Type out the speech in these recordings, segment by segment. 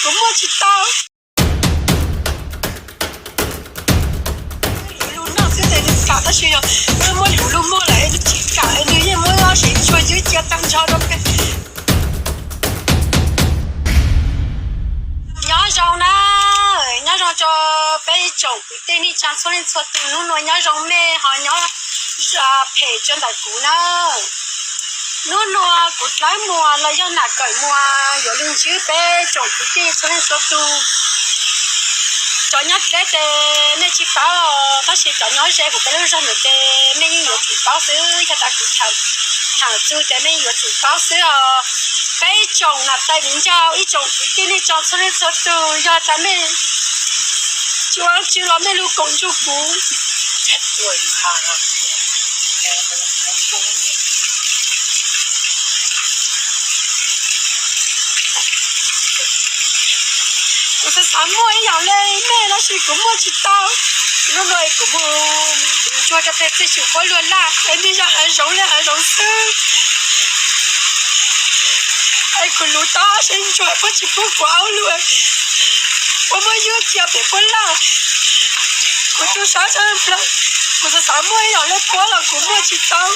Kuv muaj tsis tau. Luv lug noj xwb tes nws kam, tab sis yog muab luv lug muag lawm es nws tsis kam, nws yeej muab ob sev ntsuag ywb cia tag nrho rau peb. Nyob zoo na, nyob zoo rau peb ib tsoom kwv tij neej tsaa txhua leej txhua tus, hnub nua nyob zoo mej ho nyob phem tso ntawm kuv na. Hnub nua kuv Dlawb Muas los yog Nam Kawm Muas yuav lug ntsib peb tsoom kwv tij txhua leej txhua tus. Cov nyob dleb tes nej tsis paub, tab sis cov nyob ze kuv peb lub zog ntawd tes nej yeej yuav tsum paub xwb, yog tas kuv tham txug tes nej yuav tsum paub xwb os. Peb ib tsoom nam tais viv ncaus, ib tsoom kwv tij neej tsaa txhua leej txhua tus, yog tas mej tsis ua dab tsi los mej lug koom nrug kuv. Kuv xav xav muaj ib yaam le mej tab sis kuv muaj tsis tau. Hnub no kuv mus luv ntsuag rau peg txij xyum puab luag laj es nwg yog haav zoov le haav zoov xwb. Es kuv luv tau ob sev ntsuag puab tsis pub kuv aub lug, puab muab ywb cia peg puab laj. Kuv tu sab tshaj plawg, kuv xav xav muaj ib yaam le puab los kuv muaj tsis tau.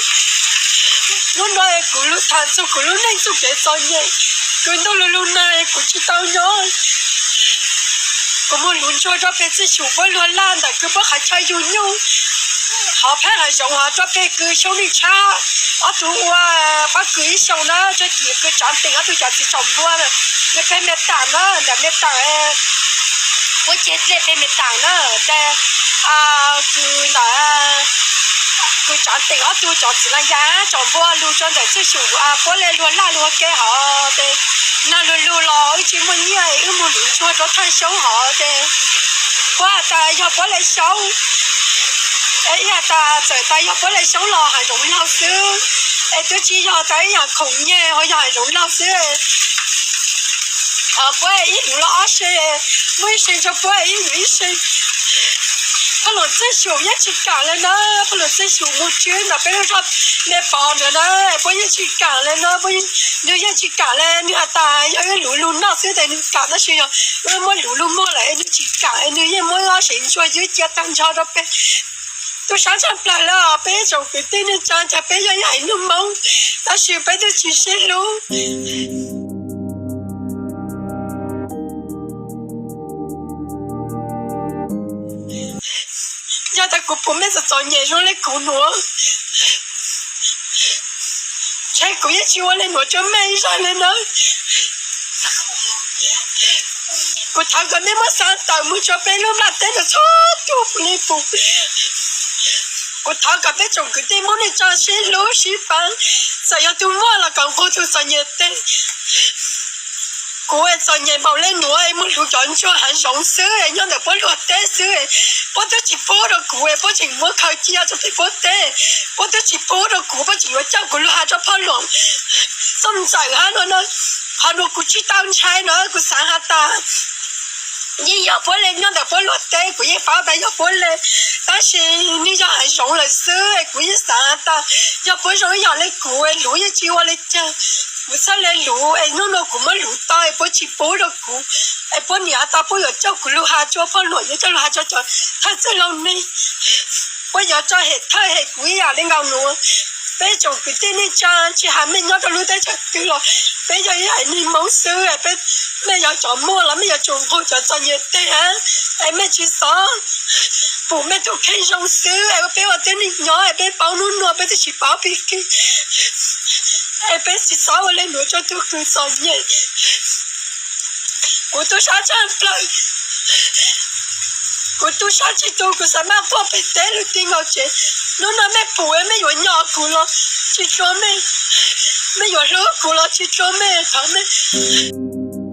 Hnub no kuv lug tham txug kuv lub neej txuj kev txom nyem, kuv ntuj lug lug nag kuv tsis tau nyob. Kuv mus luv ntsuag rau peg txij xyum puab luag laj ntawm kws puab qhov chaw yug nyuj, hov phab haav zoov hov rau peg kws xyoob neej tshab. Ob tug ua pob kws ib xyoos na, tso tim kws tsaav teem ob tug cov txiv tsaum npua, nws peg me taam na, ntawm me taam puab ceg dlej peg me taam na, tes kws ntawm kws tsaav teem ob tug cov txiv laj ya tsaum npua lug rau ntawm txij xyum puab le luag laj lug ua ke hov tes nag lug lug los wb tsis muaj nyiaj es wb mus luv ntsuag rau thaaj xyoob hov tes puab has tas yog puab le xyoob, es ib has tas txawm tas yog puab le xyoob los haav zoov laug xwb, es twb tsis yog tas ib yaam khoom nyeg ho yog haav zoov laug xwb. Puab ib luv los ob se, muaj ib se rau puab ib luv ib se. Phaj Luam txij xyum yeej tsis kam le na, Phaj Luam txij xyum mus tswb ntawm peb lub zog me pov ntawd na, puab yeej tsis kam le na, nwg yeej tsis kam le, nwg has tas yog wb luv lug noj xwb tes nwg kam, tab sis yog wb muab luv lug muag lawm es nwg tsis kam, nwg yeej muab ob sev ntsuag ywb cia tag nrho rau peg. Tu sab tshaj plawg le os peb tsoom kwv tij neej tsaa, cas peb yog ib haiv neeg Moob tab sis peb twb tsis sib hlub. Yog tas kuv pum mej txom txom nyem zoo le kuv nuav, ntshe kuv yeej tsis ua le nuav rua mej ib zaug le na. Kuv thov kom mej muab xa tawm mus rua peb lub nplaj teb ntawd txhua tug pum li pum. Kuv thov kom peb tsoom kwv tij Moob neej tsaa sib hlub sib pab, txawm yog tug muaj los kom nqug tug txom nyem teg. Kuv txom nyem npaum le nuav es muab luv cov ntsuag haav zoov xwb, nyob ntawm puab luag teb xwb, puab twb tsis pub rau kuv, puab tseem muab khaws cia rau peg puab teb. Puab twb tsis pub rau kuv, puab tseem yuav coj kuv lug has rua Phaj Luam Txooj Ntxawm hab no na. Qhov nuav kuv tsis tau ntshai na, kuv xaav has tas yeej yog puab le nyob ntawm puab luag teb, kuv yeej paub tas yog puab le, tab sis nwg yog haav zoov lawm xwb, kuv yeej xaav has tas yog puab zoo ib yam le kuv, luv yeej tsis ua le caag. Kuv txhaj le luv es hnub no kuv muab luv tau es puab tsis pub rau kuv, es puab niam has tas puab yuav coj kuv lug has rua Phaj Luam, yuav coj lug has rua cov thawj txwj laug neeg. Puab yuav tso hem thawj hem kuv ib yam le nkaus nuav. Peb tsoom kwv tij neej tsaa, tsis has mej nyob rau lub teb chaws twg los peb yog ib haiv neeg Moob xwb, peb, mej yog cov muaj los mej yuav tsum nqug cov txom nyem teg, es mej tsis xob pum mej tug kheej zoo xwb, es peb ua tib neeg nyob es peb paub nub nua peb twb tsis paub pig kig, es peb tsis xob ua le nuav rua tug kws txom nyem. Kuv tu sab tshaj plawg, kuv tu sab tsis tu, kuv xaav maj quaj peg teb lug ti nkaus tsev. Nub nua mej pum mej yuav nyo kuv los tsis tlua mej, mej yuav hlub kuv los tsis tlua mej, thov mej